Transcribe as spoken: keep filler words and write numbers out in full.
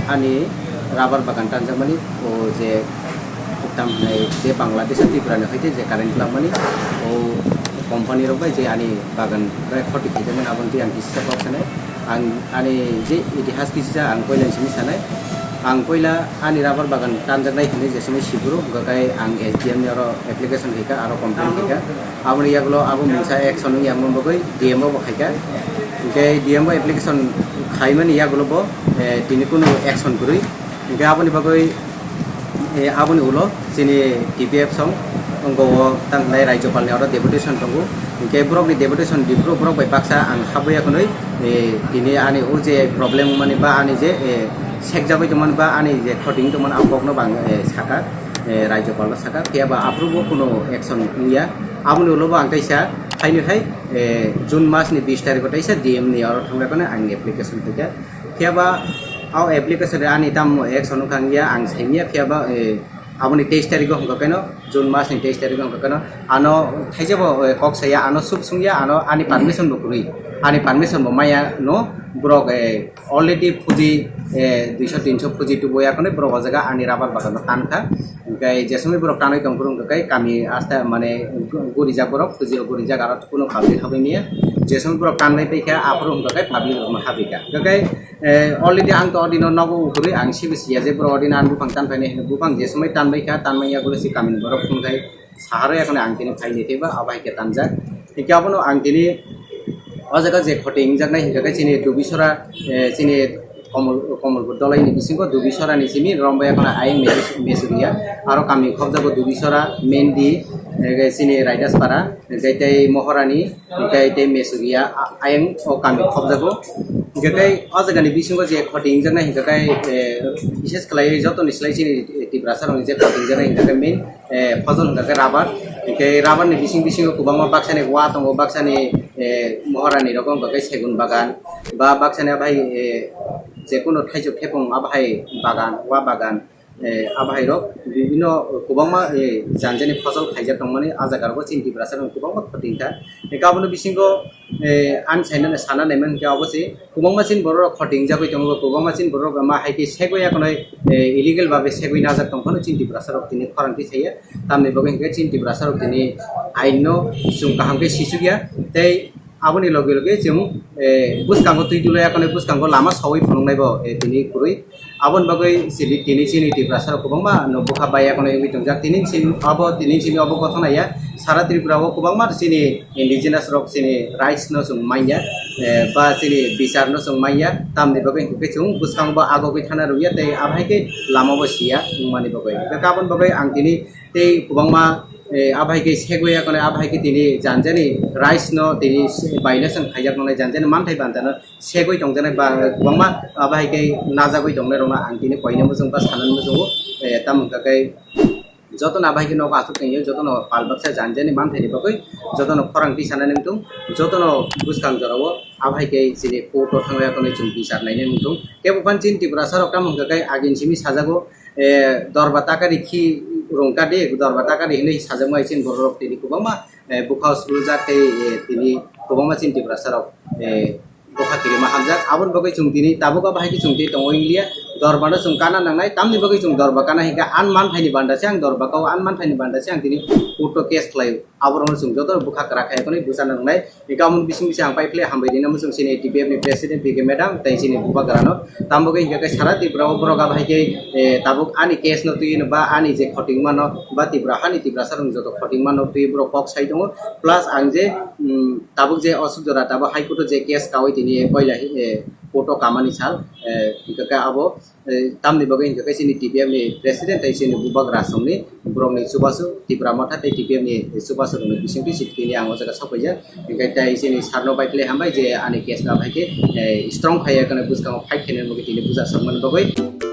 Ani rubber bagan tanjakmani, o je Bhutan hinai je Bangladesh o Tripura ni hoite je current twlangmani, o company rok bai je ani bagan bai khoti khaijakmani, aboni twi ang kisa kok sanai. Ang ani je itihas kisa ang koila simi sanai. Ang koila ani rubber bagan tanjaknai hinui je simi siburu, hwnkhe ang S D M ni oro application khaika, aro complaint khaika. Aboni yagulo abo mungsa action wngya, aboni bagwi D M o bo khaika. Hwnkhe D M o application khaimani yagulo bo, eh, tini kunu action kwrwi. Hwnkhe aboni bagwi, eh, aboni ulo chini T P F song wngkha o tang hinai Rajyapal ni oro deputation tongo. Hwnkhe borok ni deputation biphuru borok bai baksa ang habwi ya khwnwi, eh, tini ani o je problem wngmani ba ani je, eh, sekjagwi tongmani ba ani je khoti wngwi tongmani, ang kokno bang, eh, saka, eh, Rajyapal no saka, phiya ba aphuru bo kuno action wngya. Aboni ulo bo ang kaisa haino hai, eh, June mas ni bis tarikh o kaisa D M ni oro thangwi phano ang application khaikha. Phiya ba o application ani tamo action wngkha wngya ang saimya, phiya ba, eh, aboni teis tarikh o hwnkha keno, June mas ni teis tarikh o hwnkha keno, ano thaisa bo, eh, kok saya, ano sub sungya, ano ani permission bo kwrwi, ani permission bo maya no borok, eh, already phuji, eh, duiso tinso phuji tubu ya khwnwi borok o jaga ani rubber bagan no tankha. Hwnkhe je somoi borok tanwi tongphuru hwnkhe kami asta mane gurijak borok, phuji o gurijak, aro kuno public habwi maya. Je somoi borok tanwi paikha aphuru hwnkhe public rok no habikha. Hwnkhe, eh, already ang to odino nogo ukurwi ang sibo siya je borok odino ang buphang tanphainai hino, buphang je somoi tanbaikha, tanmanya gulo si kamini borok phunkhai. Saharo ya khwnwi ang tini phaini teibo abo hai khe tanjak. Hwnkhe abono ang tini o jaga je khoti wngjaknai hwnkhe chini Dubisora, eh, chini Komol-, Komolpur dolaini bisingo Dubisora ni simi rombai ya khwnwi ayang Mes-, Mesuria. Aro kami khobjago Dubisora, Mendi, eh, chini Raidaspara, hwnkhe tei Mohorani, hwnkhe tei Mesuria, a-, ayang o kami khobjago. Hwnkhe tei o jagani bisingo je khoti wngjaknai hwnkhe tei, eh, bises khlaiwi jotoni slai chini Tiprasa rokni je khoti wngjaknai hwnkhe tei main eh, phojol hwnkha khe rubber. Hwnkhe rubber ni bising bisingo kwbangma baksani wa tongo, baksani, eh, mohorani rok wngkha khe segun bagan, ba baksani abo hai, eh, jekunu thaichuk thepung abo hai bagan, wa bagan, eh, abo hai rok bibinno kwbangma, eh, jani jani phojol khaijak tongmani ah jaga rogo chini Tiprasa rok kwbangma khoti wngkha. Hwnkhe abono bisingo, eh, ani sainani sana naiman hwnkhe abo se kwbangma chini borok rok khoti wngjagwi tongo, kwbangma chini borok rok ma hai khe segwi ya khwnwi, eh, illegal babe segwi najak tong phano chini Tiprasa rok tini khorang tisaya. Tamni bagwi hwnkhe chini Tiprasa rok tini ain no chwng kaham khe sisuk ya, tei aboni loge loge chwng, eh, bwskango twi dula ya khwnwi bwskango lama sawi phunuknai bo, eh, tini kwrwi. Aboni bagwi chini, tini chini Tiprasa rok kwbangma no bwkha bai ya khwnwi wngwi tongjak. Tini chini, abo tini chini obo gothona ya sara Tripura o kwbangma chini indigenous rok chini rights no chwng manya, eh, ba chini bichar no chwng manya, tamni bagwi hwnkhe chwng bwskango bo agogwi thana rwya tei abo hai khe lama bo siya wngmani bagwi. Hwnkhe aboni bagwi ang tini tei kwbangma, eh, abo hai khe segwi ya khwnwi abo hai khe tini jani jani rights no tini violation khaijak nai jani jani manthai banta no segwi tongjaknai ba kwbangma abo hai khe najagwi tongnai rokno ang tini koina muchung ba sanani muchungo, eh, tamo hwnkha khe jotono abo hai khe nogo aswk tongwi jotono pal baksa jani jani manthaini bagwi jotono khorang tisanani wngthung, jotono bwskang jorao abo hai khe chini court o thangwi akhonwi chwng bichar nainani wngthung. Kebo phan chini Tiprasa rok tamo hwnkha khe agini simi sajago, eh, dorba takari khi rungkadi, dorba takari hinwi sajakmani chini borok rok tini kwbangma, eh, bwkha o suljak tei, eh, tini kwbangma chini Tiprasa rok, eh, bwkha kirima hamjak. Aboni bagwi chwng tini tabuk abo hai khe chwng tini tongo wngya. Dorba no chwng kana nangnai, tamni bagwi chwng dorba kana hinkhe ani manthaini banda se ang dorba kao, ani manthaini banda se ang tini court o case khlaio. Aborokno chwng joto bwkha kwrak khai khwnwi bwchana nangnai. Hinkhe aboni bising bising ang pai philai hambai rina muchung chini T P F ni president P K madam tei chini bubagra no. Tamo bagwi hinkhe sara Tripura o borok abo hai khe, eh, tabuk ani case no twi ba ani je khoting mano ba Tripura hani Tiprasa rok joto khoting mano twi borok kok sai tongo. Plus ang je, mm, tabuk je aswk jora tabuk High Court o je case kaui tini poila, eh, court o kamani sal, eh, hinkhe abo, eh, tamni bagwi hinkhe chini T P F ni president tei chini bubagra songni borokni chubachu Tipra Motha tei T P F ni chubachu rokni bisingtwi chini ang o jaga sok paijak. Hinkhe tei chini sir no bai philai hambai je ani case no abo hai khe, eh, strong khai ya khwnwi bwskango fight khainani bagwi tini buja sokmani bagwi.